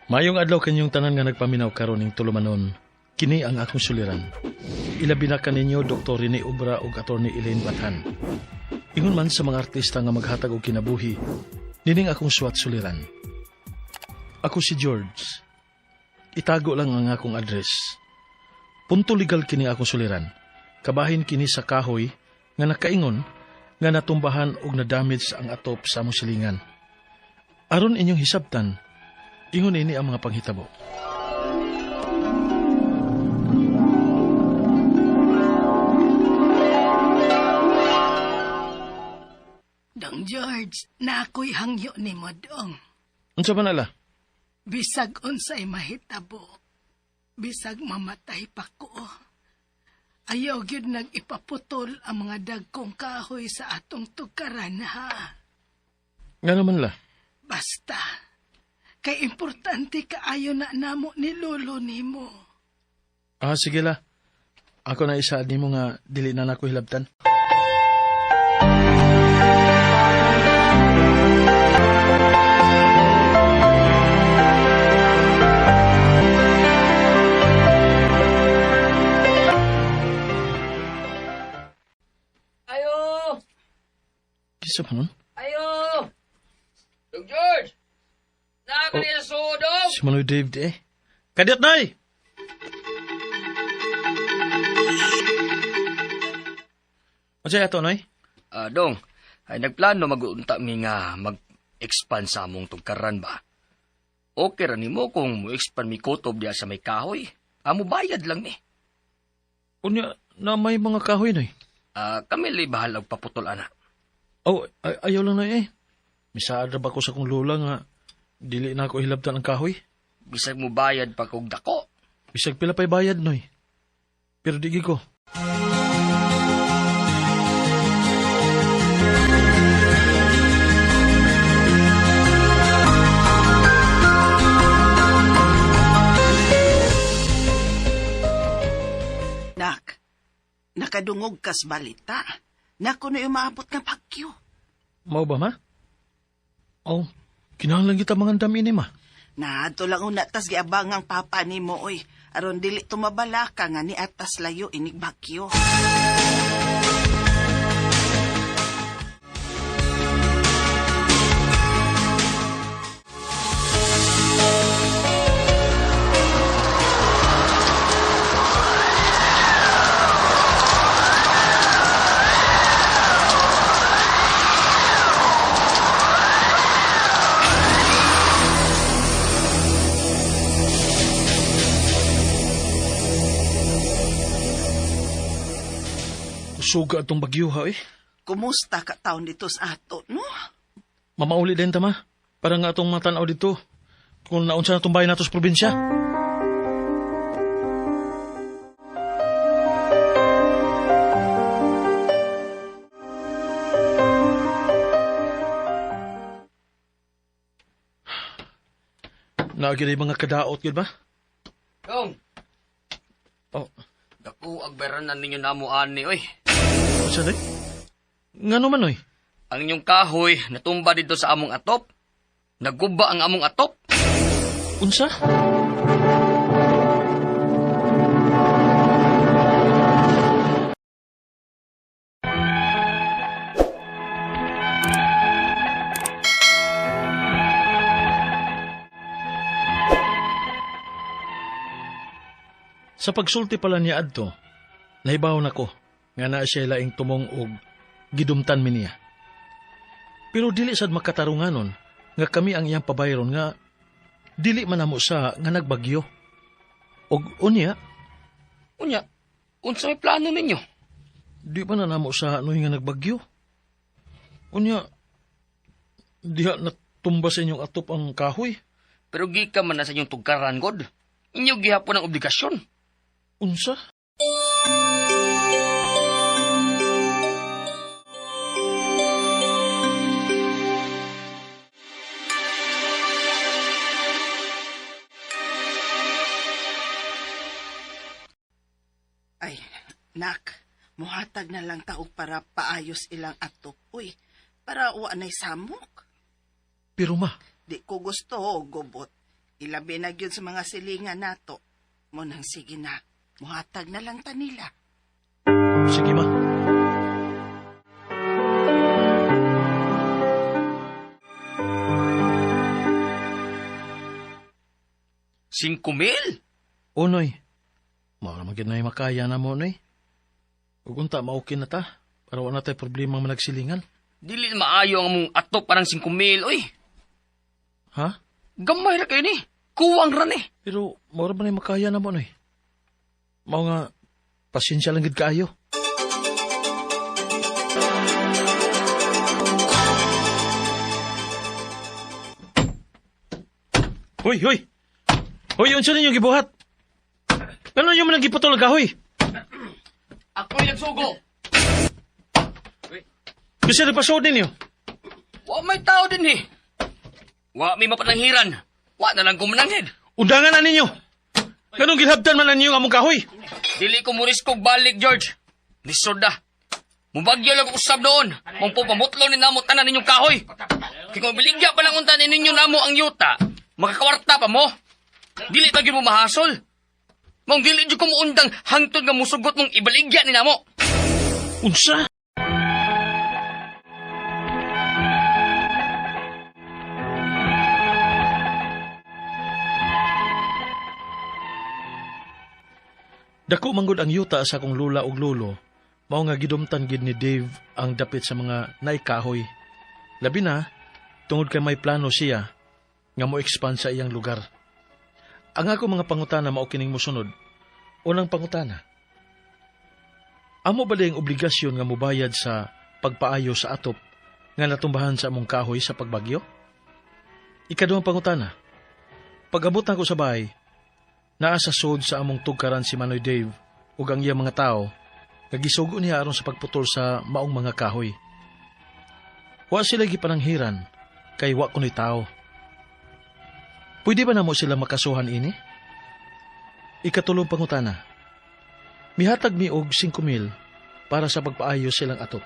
Mayong adlaw kanyong tanan nga nagpaminaw karon ning tulumanon. Kini ang akong suliran. Ilabi na kaninyo Dr. Rene Obra ug Attorney Elaine Bathan. Ingon man sa mga artista nga maghatag og kinabuhi, nining akong suwat suliran. Ako si George. Itago lang ang akong address. Punto legal kini akong suliran. Kabahin kini sa kahoy nga nakaingon nga natumbahan og na-damage ang atop sa among silingan. Aron inyong hisabtan, ingon ini ang mga panghitabo. Dong George, na ako'y hangyo ni mo dong. Unsa man ala? Bisag unsay mahitabo. Bisag mamatay pa ko. Ayaw gyud nag-ipaputol ang mga dagkong kahoy sa atong tugkaran ha. Nga naman la. Basta, kay importante kaayo na namo ni lolo nimo. Ah, sige la. Ako na isaad nimo nga dili na nako hilabtan. Ayo! Kisa pa nun? Ayo! Dong George! Naa ka Oh. niya sa sudong! Si Manoy Dave di eh. Kadyat nay! Unsa ato noy? Ah, dong, ay nagplano mag-unta mi nga mag-expand sa among tugkaran ba? Okay ra nimo kung mo-expand mi kutob diya sa may kahoy. Amo bayad lang ni. Unya na may mga kahoy noy. Ah, kami lay bahala og paputol ana. Oh, ayaw lang noy eh. Misaad ra ba ko sa kong lola nga dili na ako hilabtan ang kahoy? Bisag mo bayad pa kog dako. Bisag pila pa'y bayad noy. Pero di ko. Nak, nakadungog kas balita. Nako na umaabot nga bagyo. Mao ba ma? Oh, kinahanglan kita mga dami ni ma. Naadto lang una tas giabang ang papa nimo oy. Aron dili tumabala ka nga ni atas layo inig bagyo. Suga atong bagyo ha eh. Kumusta ka taon dito sa ato, no? Mamauli din ta ma. Para nga atong matanaw dito. Kung naunsa na itong bahay nato sa probinsya. Naagi na yung mga kadaot yun ba? Dong, Oh, dako ang beranan ninyo namo ani oy. unsa day? Nga naman oy. Ang inyong kahoy natumba dito sa among atop. Naguba ang among atop. Unsa? Sa pagsulti pala niya adto, nahibaw nako nga naa siya laing tumong og gidumtan mi niya. Pero dili sad makatarunganon nga kami ang iyang pabayron nga dili man namo sa nga nagbagyo. Og unya, Unya, unsa may plano ninyo? di pa na namo sa noy nga nagbagyo. Unya, diha natumba sa inyong atop ang kahoy. Pero gikan man na sa inyong tugkaran, God. Inyo gihapon ang obligasyon. Unsa? Ay, nak, muhatag na lang taog para paayos ilang atop. Uy, para wa na'y samok. Pero ma, Di ko gusto, gobot. Ilabi na gyud sa mga silingan nato. Mo nang sige na, muhatag na lang ta nila. Sige, ma. 5,000? Unoy, mao ra man gyud na makaya na mo, Noy. Ug unta maukin na ta para wala na tay problema managsilingan. Dili maayo ang among atop parang 5,000, oy. Ha? Gamay ra kayo ni. Kuwang ra ni. Pero mao ra man ay makaya na mo, Noy. Mao nga pasensya lang gid kaayo. Hoy, hoy. Hoy, unsa ninyo gibuhat? Ano ninyo man ang giputol ang kahoy? Ako'y nagsugo. Kasi nagpasuod ninyo. Wa may tao din eh. Wa may mapananghiran. Wa na lang kumananghid. Undangan na ninyo. Ganong gilhabtan man na ninyo ang among kahoy. Dili ko muriskog balik, George. Lisod na. Mubagyo lang usab doon. Mong pupamutlo ni namo tanan ninyong kahoy. Kaya kung biligya pa lang unta ninyo namo ang yuta, makakawarta pa mo. Dili pa gyud mo mahasol. Mong dili jud ko muundang hangtod nga musugot mong ibaligya ni namo. Unsa? Dako manggod ang yuta sa akong lula ug lolo, mao nga gidumtan gid ni Dave ang dapit sa mga naikahoy. Labi na, tungod kay may plano siya nga mo expand sa iyang lugar. Ang ako mga pangutana mao kining mosunod. Unang pangutana, amo ba ang obligasyon nga mobayad sa pagpaayo sa atop nga natumbahan sa among kahoy sa pagbagyo? Ikaduhang pangutana, pag-abot nako sa bahay, naa sa sod sa among tugkaran si Manoy Dave ug ang iyang mga tao nga gisugo niya aron sa pagputol sa maong mga kahoy. Wa sila gipananghiran kay wa kunoy tao. Pwede ba namo sila makasuhan ini? Ikatulong pangutana, mihatag mi og 5,000 para sa pagpaayo silang atop.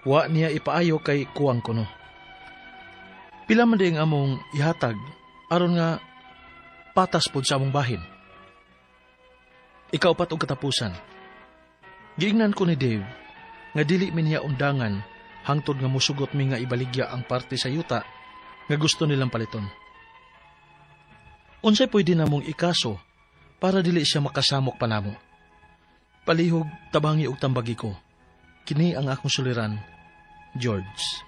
Wa niya ipaayo kay kuwang kuno. Pila man di ang among ihatag aron nga patas pod sa among bahin. Ikaw pat og katapusan. Giingnan ko ni Dave nga dili mi niya undangan hangtod nga musugot mi nga ibaligya ang parte sa yuta nga gusto nilang paliton. Unsay pwede namong ikaso para dili siya makasamok pa namo. Palihog tabangi og tambagi ko. Kini ang akong suliran, George.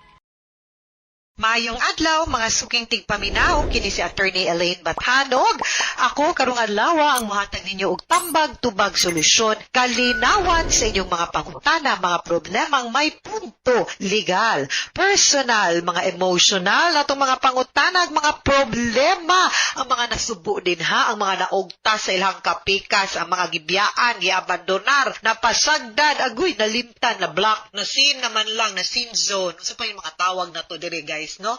Mayong adlaw, mga suking tigpaminaw, kini si Attorney Elaine Bathanog. Ako karong adlaw ang mohatag ninyo og tambag tubag solusyon kalinawan sa inyong mga pangutana, mga problemang may punto legal, personal, mga emotional, atong mga pangutana, ang mga problema, ang mga nasubo din ha, ang mga naugta sa ilang kapikas, ang mga gibiyaan, giabandonar, napasagdan, agoy, nalimtan, na block, na sin naman lang, na sin zone. Unsa pa yung mga tawag na to dire guys, no?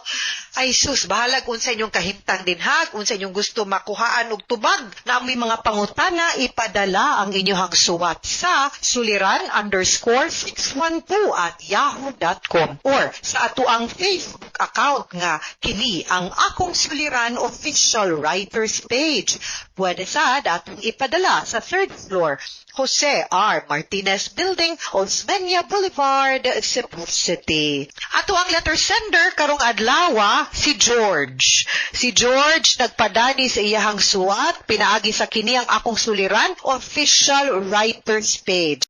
Ay sus, bahalag unsa inyong kahimtang din ha, unsa inyong gusto makuhaan og tubag na may mga pangutana, ipadala ang inyong suwat sa suliran_612@yahoo.com or sa atoang Facebook account nga kini ang Akong Suliran Official Writers Page. Pwede sad atong ipadala sa third floor, Jose R. Martinez Building, Osmeña Boulevard, Cebu City. Ato ang letter sender karong adlaw si George. Si George nagpadani sa iyahang suwat, pinaagi sa kini ang Akong Suliran Official Writers Page.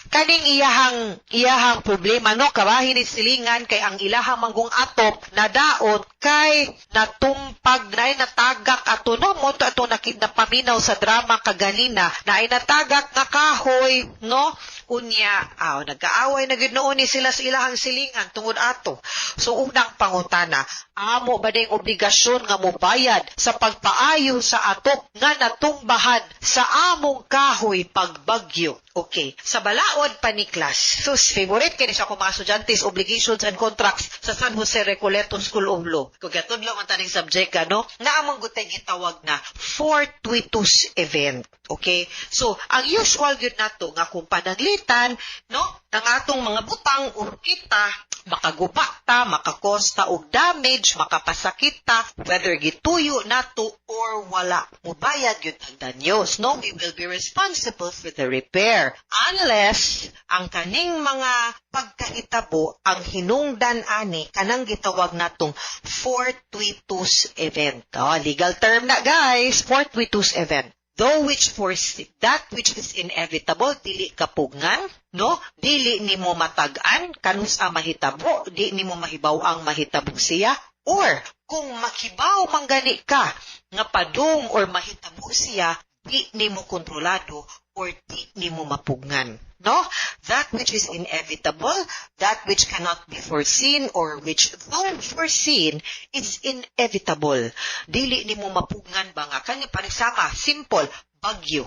Kaning iyahang problema no, kabahin ni silingan kay ang ilahang manggong atop nadaot kay natumpag na ay natagak ato no mo to ato napaminaw sa drama kaganina na ay natagak nga kahoy no, unya aw nag-aaway na gid noon ni sila sa ilahang silingan tungod ato. So unang pangutana, amo ba ding obligasyon nga mobayad sa pagpaayo sa atop nga natumbahan sa among kahoy pagbagyo? Okay. Sa balaod pa ni class. Sus, favorite kini sa akong mga estudyante, obligations and contracts sa San Jose Recoleto School of Law. Kung gatudlo man taning subject, ano, naamong gutay gitawag na fortuitous event. Okay? So, ang usual gyud nato nga kung pananglitan, no, ang atong mga butang or kita, Makaguba ta, maka-cause ta og damage, makapasakit ta, whether gituyo nato or wala. Mubayad gyud ang danyos, no? We will be responsible for the repair. Unless, ang kaning mga pagkahitabo, ang hinungdan ani, kanang gitawag natong fortuitous event. Oh, legal term na, guys. Fortuitous event. Though which foresee, that which is inevitable, dili kapugngan, no? Dili nimo matag-an kanus-a mahitabo, di nimo mahibaw ang mahitabo siya, or kung makibaw man gani ka nga padung or mahitabo siya, di nimo kontrolado or di nimo mapugngan. No? That which is inevitable, that which cannot be foreseen, or which, though foreseen, is inevitable. Dili nimo mapugngan ba nga kanya panisama, simple, bagyo.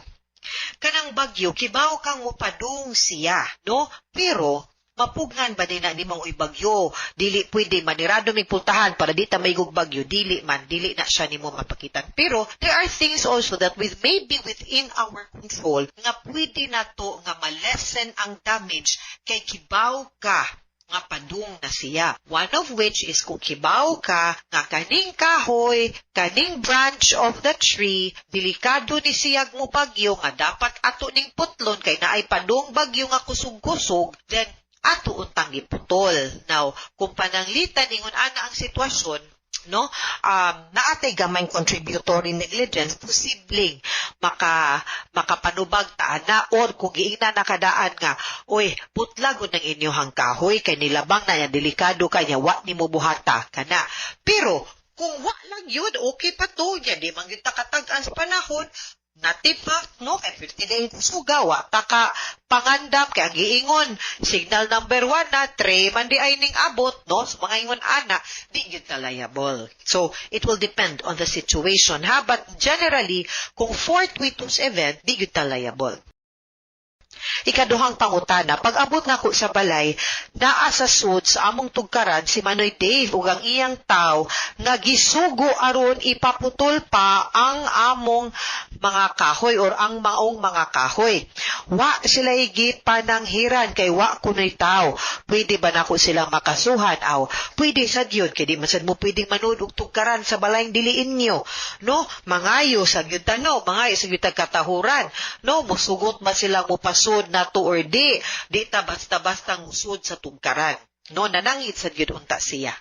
Kanang bagyo, kibaw kang mopadung siya, no? Pero mapugnan ba din na nimong, "Uy, bagyo, dili pwede manirado mig pultahan para di ta maigog bagyo"? Dili man, dili na siya nimo mapakitan. Pero there are things also that with maybe within our control nga pwede nato nga ma-lessen ang damage kay kibaw ka nga padung na siya. One of which is kung kibaw ka nga kaning kahoy, kaning branch of the tree, delikado ni siyag mo bagyo nga dapat ato ning putlon kay naay padung bagyo nga kusog-kusog, then ato untang giputol. Now, kung pananglitan ingon ana ang sitwasyon, no, naatay gamay contributory negligence, posibleng makapanubag ta ana, or kung giingna nakadaan nga, "Oy, putla gud ng inyong kahoy kay nilabang na yan, delikado kay wa nimo buhata kana." Pero kung wa lang yun, okay pa to nya, di man gyud ta katag-an sa panahon, natipak, no, kay 50 day kusuga, wa ta ka pangandam kay ang giingon signal number 1 na tray man di ay ning abot, no? So mga ingon ana, di gyud ta liable. So it will depend on the situation, ha? But generally, kung fortuitous event, di gyud ta liable. Ikaduhang pangutana, pag-abot nako sa balay, naa sa sud sa among tugkaran si Manoy Dave ug ang iyang taw nga gisugo aron ipaputol pa ang among mga kahoy or ang maong mga kahoy. Wa sila gipananghiran kay wa kunoy taw. Pwede ba nako silang makasuhan? Aw, pwede sad yun kay di man sad mo pwedeng manud og tugkaran sa balayng dili inyo. No, mangayo sa gyud ta, no, mangayo sa gyud katahuran. No, musugot man sila mupasud nato or di. Di ta basta-basta musud sa tugkaran. No, nanangit sad gyud unta siya.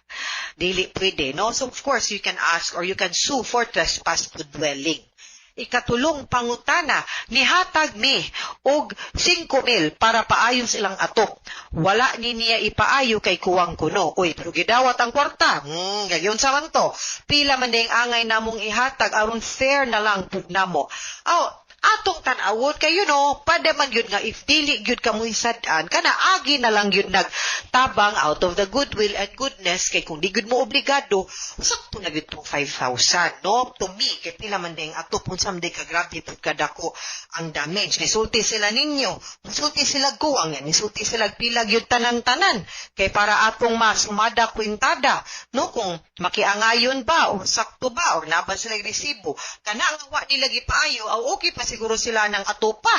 Dili pwede, no? So of course, you can ask or you can sue for trespass to dwelling. Ikatulong pangutana, nihatag mi og 5,000 para paayo silang atop. Wala ni niya ipaayo kay kuwang kuno. Uy, pero gidawat ang kwarta. Gayon sa man to. Pila man ding angay namong ihatag aron fair na lang pud namo? Aw, atong tan-awon kay pwede man yun nga if dili gyud ka mo'y sad-an kana, agi na lang yun nagtabang out of the goodwill and goodness, kay kung di gyud mo obligado, sakto na gyud tong 5,000, no? To me, kay pila man ding atop, unsa man day ka grabe pud kadako ang damage? Nisulti sila ninyo, nisulti sila guwang yan, nisulti sila pila gyud tanan-tanan kay para atong masumada kwintada, no, kung makiangayon ba o sakto ba or naa ba sila resibo kana nga wa nila gipaayo. Aw, okay pa siguro sila ng atopa,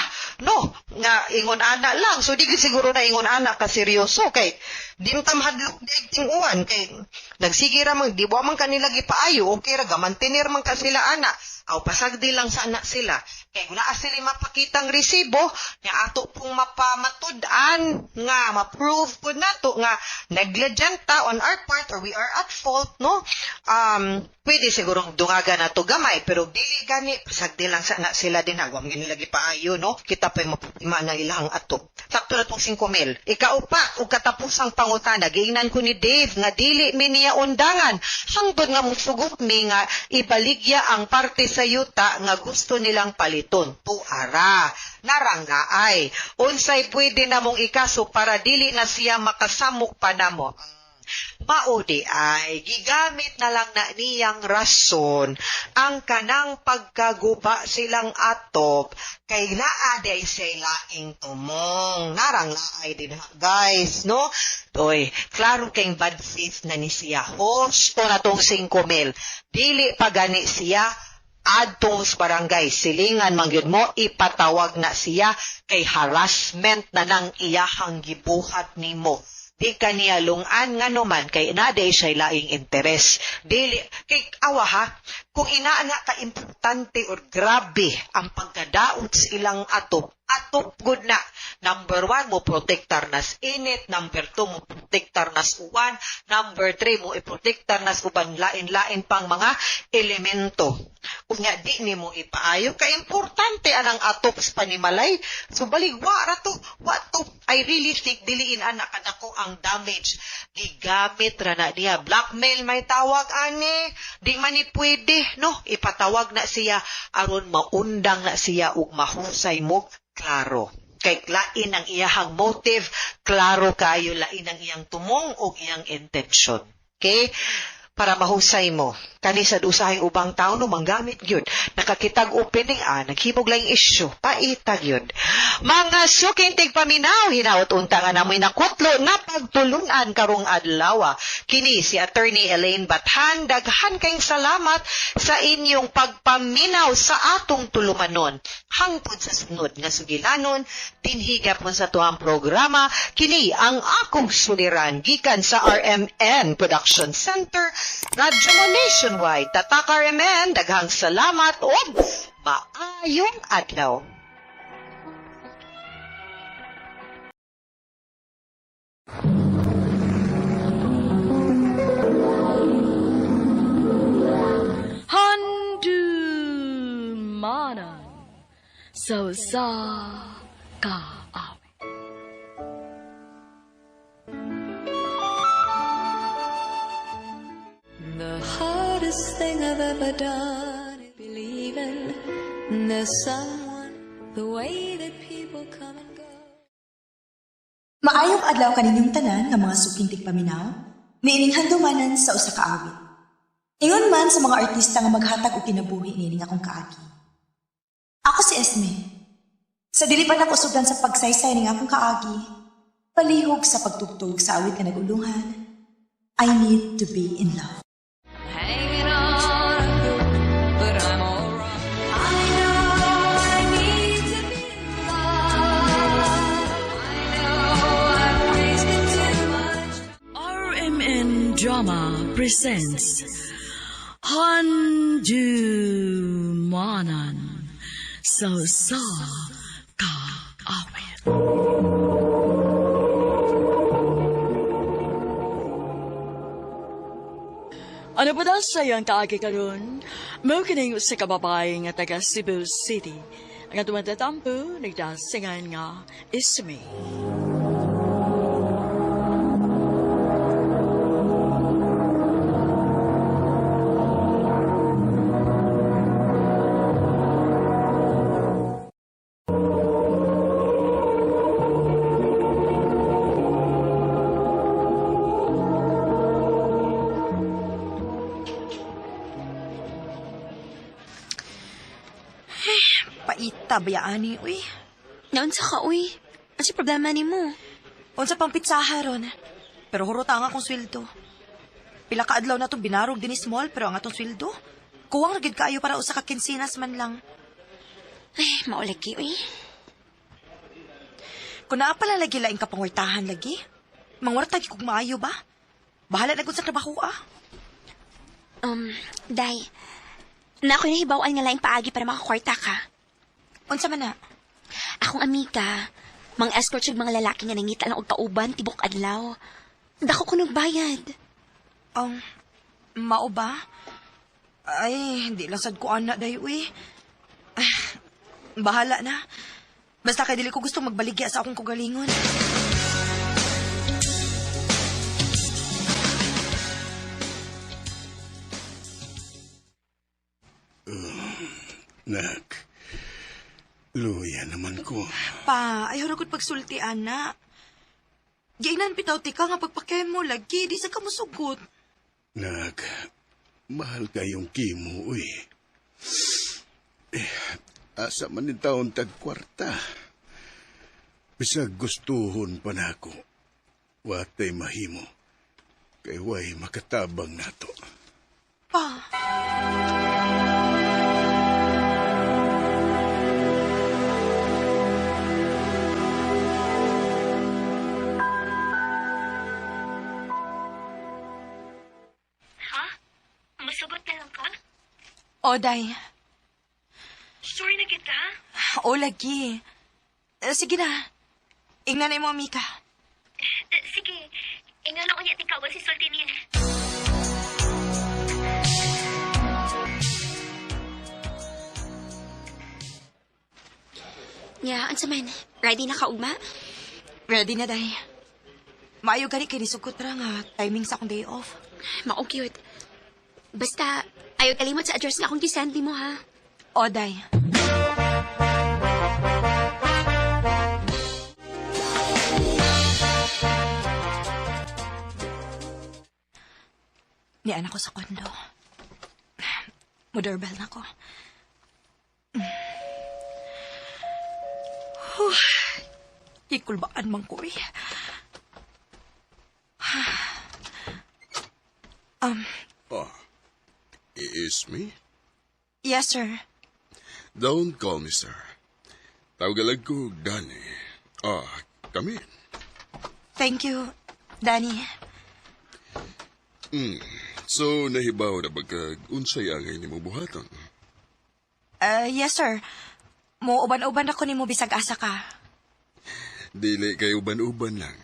no, nga ingon ana lang. So di gyud siguro na ingon ana ka seryoso kay di man ta mahadlok di tinguan kay nagsige ra man, di wa man kanila gipaayo, okay ra, gamantener man ka sila ana. Aw, pasagdi lang sana sila kay kung naa sila mapakitang resibo nga ato pong mapamatud-an nga ma-prove pud nato nga negligent ta on our part or we are at fault, no, pwede siguro dungagan nato gamay. Pero dili gani, pasagdi lang sana sila din, wa man nila gipaayo, no? Kita pa'y maputima ng ilang atop. Sakto na tong 5,000. Ikaupat ug katapusang pangutana, giingnan ko ni Dave nga dili mi niya undangan hangtod nga musugot mi nga ibaligya ang parte sa yuta nga gusto nilang paliton. Tuara narangga ay unsay pwede namong ikaso para dili na siya makasamok pa namo? Mao di ay gigamit na lang na niyang rason ang kanang pagkaguba silang atop kay naa di ay siya laing tumong. Narang laay din ha, guys, no? Toy, klaro kay bad faith na ni siya. Husto na tong 5,000. Dili pa gani siya adtong sa barangay, silingan man gyud mo, ipatawag na siya kay harassment na nang iyahang gibuhat nimo. Di kaniya lungan ngano man kay naa diay siya laing interes. Dili kay awa ha, kung inaa na ka importante or grabe ang pagkadaot sa ilang atop, atop gud na. Number 1, mo protektar nas init. Number 2, mo protektar nas uwan. Number 3, mo iprotektar nas uban lain-lain pang mga elemento. Unya di nimo ipaayo kay importante anang atop sa panimalay. So balig wa ra to, wa to. I really think diliin ana kadako ang damage. Gigamit ra na niya. Blackmail may tawag ani. Di man ni pwede, no? Ipatawag na siya aron maundang na siya ug mahusay mo klaro. Kay lain ang iyahang motive, klaro kayo lain ang iyang tumong ug iyang intention. Okay? Para mahusay mo. Kani sad usahay ubang tao no manggamit gyud. Nakakitag opening naghimog lang issue, paita gyud. Mga suking tigpaminaw, hinaot unta nga namoy nakutlo na pagtulunan karong adlaw. Kini si Attorney Elaine Bathan, daghan kayong salamat sa inyong pagpaminaw sa atong tulumanon. Hangtod sa sunod nga sugilanon, dinhigap mo sa tuang programa, kini ang akong suliran gikan sa RMN Production Center, Radyo Mo Nationwide. Tatak RMN, daghang salamat ug maayong adlaw. Handumanan sa usa ka awit. The hardest thing I've ever done is believing there's someone, the way that people come and go. Maayong adlaw kaninyong tanan nga mga suking tigpaminaw, niining handumanan sa usa ka awit. Ingon man sa mga artista nga maghatag og kinabuhi niining akong kaagi. Ako si Esme. Sa dili pa nako sugdan sa pagsaysay ning akong kaagi, palihog sa pagtugtog sa awit nga nag-ulungan, I need to be in love. Hanging on a hook, but I'm alright. I know I need to be in love. I know I've wasted too much. RMN Drama presents Handumanan sa usa ka awit. Ano pa daw sayang kaagi karon? Mao kining usa ka babae nga taga Cebu City. Ang atong tatampo nagdasingan nga Isme. Paita bayani, uy. Naunsa ka, uy? Ano problema nimo? Unsa pang pitsaha ron. Pero hurot ang akong sweldo. Pila ka adlaw na to binarog din ni small pero ang atong sweldo. Kuwang ra gid kaayo para usa ka kinsenas man lang. Ay, maulagi, uy. Kung naa pala lagi laing kapangwartahan lagi, mangwarta gyud kog maayo ba? Bahala na gud sa trabaho ah. Day, na ako'y nahibaw-an nga laing paagi para makakwarta ka. Unsa man na? Akong amiga, mang escort siya mga lalaki nga nangita lang og kauban tibok adlaw. Dako ko bayad. Mao ba? Ay, hindi lang sad ko ana day uy. Ah, bahala na. Basta kay dili ko gusto magbaligya sa akong kugalingon. Nak, luya naman ko. Pa, ayaw ra gud pagsulti ana. Giingnan bitaw tika nga pagpakay mo lagi, di sa ka mosugot. Nak, mahal kayong kimo, uy. Eh, asa man ni taon tagkwarta. Bisag gustuhon pa nako. Watay mahimo. Kay way makatabang nato. Pa, O, day. Sure na kita? O, lagi. Sige na. Ingnan na mo, Mika. Sige, ingan ako niya ikaw si sulti niya. Nya, unsa man? Ready na ka ugma? Ready na, day. Maayo gani kay nisugkot ra nga timing sa akong day off. Mao cute. Basta, ayaw kalimot sa address nga akong gisend mo ha. O, day. Nian ako sa kondo. Mo-doorbell na ko. Huh. Ikulbaan man ko eh. Oh, is me? Yes, sir. Don't call me sir. Tawagalag ko Danny. Ah, come in. Thank you, Danny. So, nahibaw na ba kag unsay angay nimo buhaton? Yes, sir. Mo uban-uban ako nimo bisag asa ka. Dili kay uban-uban lang.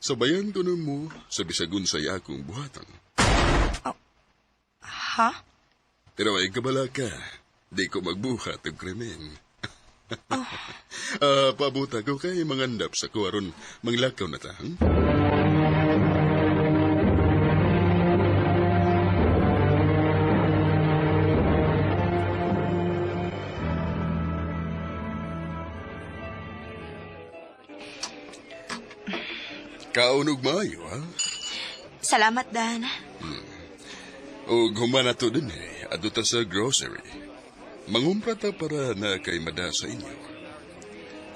Sabayan ko nun mo sa bisag unsay akong buhaton. Ha? Pero ay kabala ka. Di ko magbuhat og krimen. Ah, pabuta ko kay mangandap sa ko aron manglakaw na ta. Kaon og maayo, ha? Salamat, Dan. Og human na to din eh, adto ta sa grocery. Mangumpra ta para na kay mada sa inyo.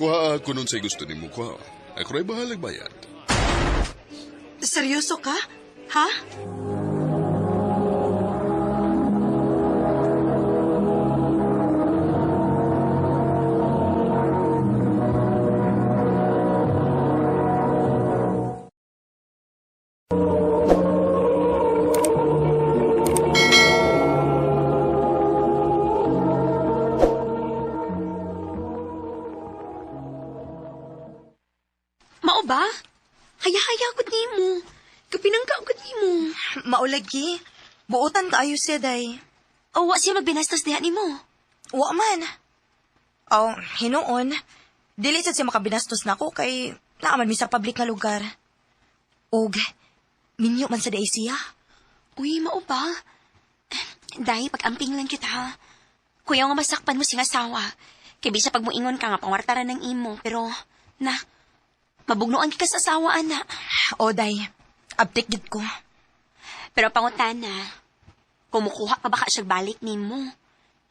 Kuha ako nun say gusto nimo kuha. Ako ra'y bahalag bayad. Seryoso ka? Ha? Mao ba? Haya-haya gud nimo. Kapinangka gud nimo. Maulagi. Buotan kaayo siya, day. O wa siya magbinastos diha nimo. Wa man. Oh, hinuon. Dili sad siya makabinastos nako kay naaman mi sa public nga lugar. Og minyo man sa day siya. Uy, mao ba? Day, pag-amping lang kita ha. Kuya nga masakpan mo sing asawa. Kay bisa pag muingon ka nga pangwartaran ng imo, pero na mabugnoan ka sa asawa ana. O, day. Abtik gid ko. Pero pangutana, kumukuha pa ba ka siya balik nimo?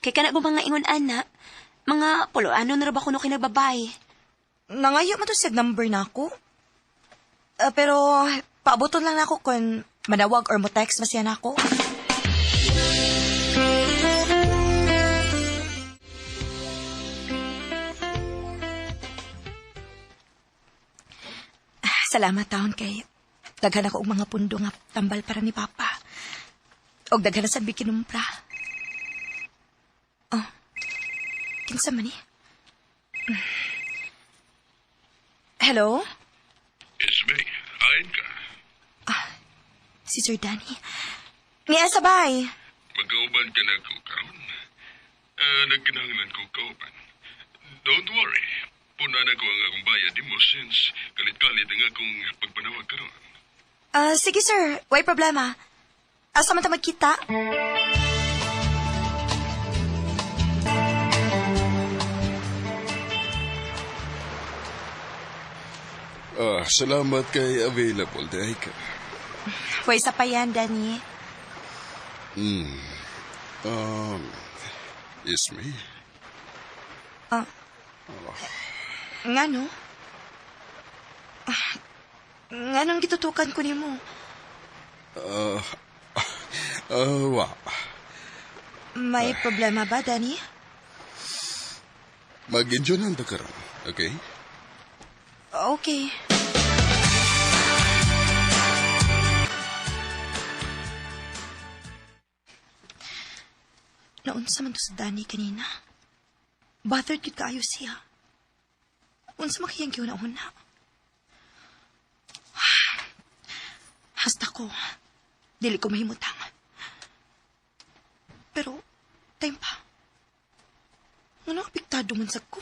Kay kana ba mga ingon ana, mga puloano na ra ba kuno kinagbabay? Nangayo man to siya number na ako. Pero paaboton lang nako kung manawag or mo text masaya na ako. Salamat taon kay daghan ako og mga pundo nga tambal para ni Papa. Og daghan na sad kinumpra. Oh. Kinsa man ni? Hello? It's me. Ayon ka. Si Sir Danny. Niya sabay. Magkauban ka na ko karon. Nagkinahanglan ko kauban. Don't worry. Puna na ko ang akong bayad nimo since kalit-kalit ang akong pagpanawag karon. Sige sir, way problema. Asa man ta magkita? Salamat kay available dahil ka. Way sa pa yan, Danny. It's me. Ngano? Nganong gitutukan ko nimo? Wa. May problema ba, Danny? Mag-enjoy na ta karon, okay? Okay. Naunsa man to sa Danny kanina. Bothered gid kaayo siya. Unsa man kayang gihuna-huna? Hasta ko, dili ko mahimutang. Pero, time pa. Ngano apektado man sad ko?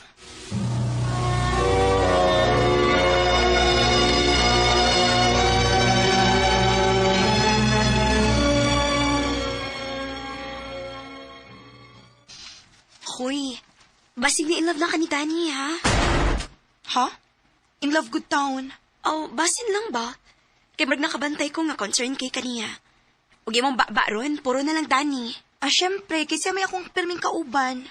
Hoy, basig na in love na ka ni Danny, ha? Ha? In love good town. Oh, basin lang ba? Kay murag nakabantay ko nga concern kay kaniya. Ug imong ba ron, puro na lang Danny. Ah, syempre, kasi may akong pirming kauban.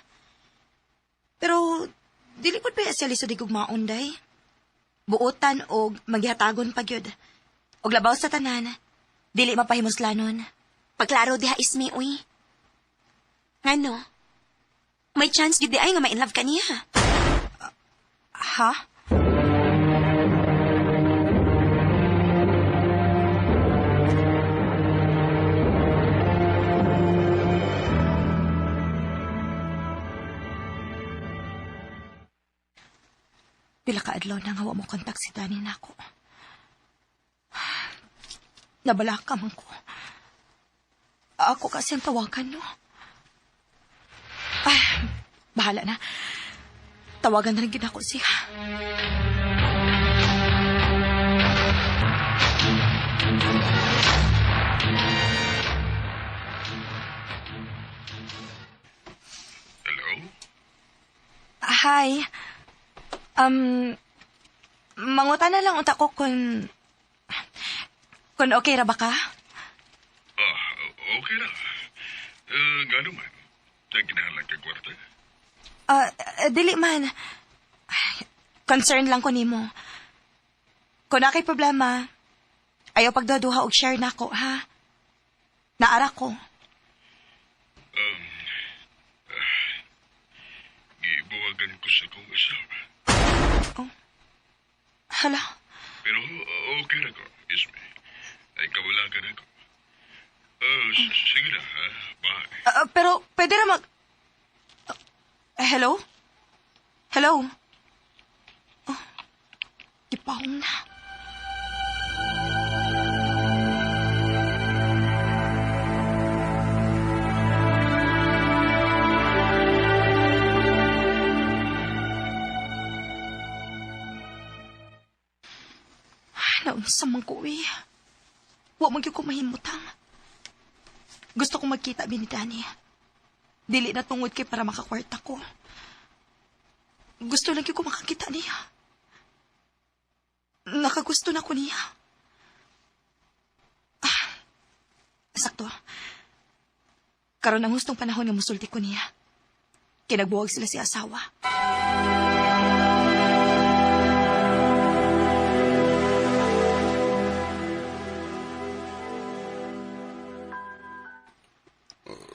Pero, dili pud pa siya lisod igugmaon, day. Buotan og maghihatagon pa gyud. Og labaw sa tanan, dili mapahimuslanon. Pagklaro diha ismi, uy. Ngano? May chance gyud di ay nga ma-in love ka niya. Ha? Pila ka adlaw na nga wa mo kontak si Danny nako. Nabalaka man ko. Ako kasi ang tawagan, no? Ay, bahala na. Tawagan na rin gid ako siya. Hello? Hi. Mangutan na lang unta ko kung okay ra ba ka? Ah, okay na. Ngano man? Nagkinahanglan kag kwarta? Ah, dili man. Ay, concern lang ko nimo. Kung naa kay problema, ayaw pagduha-duha og share nako, ha? Naara ko. Gibuwagan ko sa akong asawa. Oh. Hala. Pero okay na ko, Isme. Ay kawalagan ako. Sige na, ha? Bye. Pero pwede ra mag... Hello? Hello? Oh, gipahong na. Naunsa man ko eh. Wa man gyud ko mahimutang. Gusto ko magkita bi ni Danny. Dili na tungod kay para makakwarta ko. Gusto lang gyud ko makakita niya. Nakagusto na ko niya. Ah, sakto. Karon ang hustong panahon nga musulti ko niya. Kinagbuwag sila si asawa.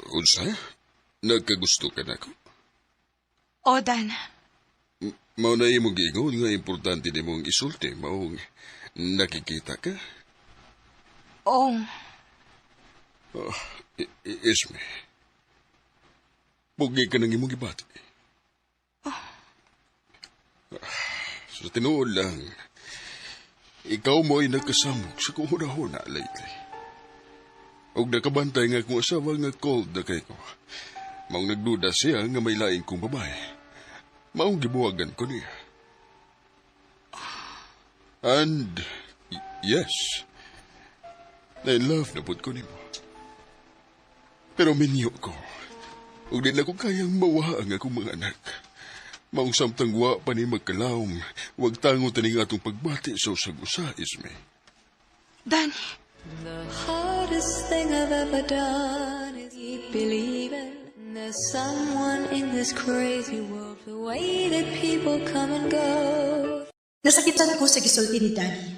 Unsa? Nagkagusto ka na ko? O, Dan. Mao na imong giingon nga importante nimong isulti, maong nakikita ka. Oo. Oh, Isme. Pugi ka ng imong gibati. Oh. Sa tinuod lang, ikaw mo'y nagkasamok sa kong huna-huna lately. Og nakabantay nga akong asawa nga cold na kay ko. Maong nagduda siya nga may laing kong babae. Maong gibuwagan ko niya. And, yes, na-in love na pud ko nimo. Pero minyo ko. Ug di na ko kayang mawa ang akong mga anak. Maong samtang wa pa ni magkalawom, wag tango taning atong pagbati sa usag-usa, Isme. Danny. The hardest thing I've ever done is keep believing there's someone in this crazy world, the way that people come and go. Nasakitan ko sa gisulti ni Danny,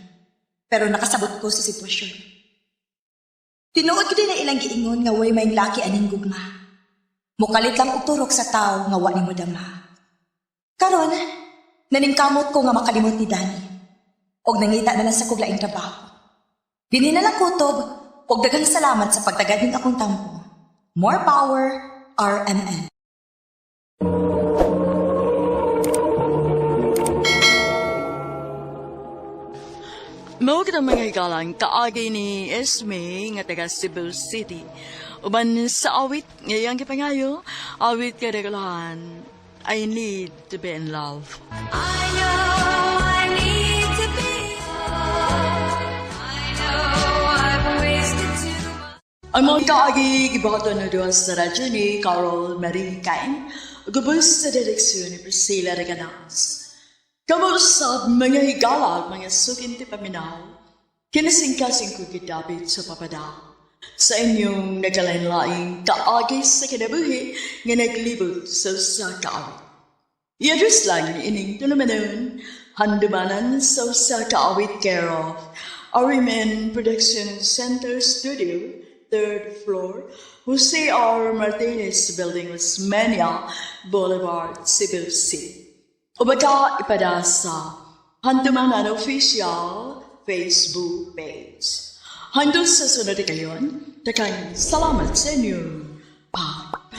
pero nakasabot ko sa sitwasyon. Tinuod ko din na ilang giingon nga way may laki aning gugma. Mukalit lang og turok sa tao nga wa nimo dama. Karon, naningkamot ko nga makalimot ni Danny. Og nangita na lang sa kog laing trabaho. Dinhi na lang kutob, og daghang salamat sa pagtagad ning akong tampo. More power, RMN. Mao kitang mga higalang kaagi ni Esme nga taga Cebu City. Uban sa awit ngayang gipangayo, awit kay regalahan. I need to be in love. I know I need to be loved. I know I've wasted too much. Ang mga kaagi gibuhaton na duha sa radyo ni Carol Marie Cain, gubos sa direksyon ni Priscilla Reganas. Kamo usab mga higala ug mga sukinti paminaw, kinasingkasing ko gidapit sa papada. Sa inyong nagkalain-laing kaagi sa kinabuhi nga naglibot sa usa ka awit. I-address lang ining tulumanon, handumanan sa usa ka awit care of RMN Production Center Studio, third floor, Jose R. Martinez Building, Osmeña Boulevard, Cebu City. O baka ipada sa Handumanan Official Facebook page. Hanggang sa sunod kayon, dakang salamat sa inyong pagpaminaw.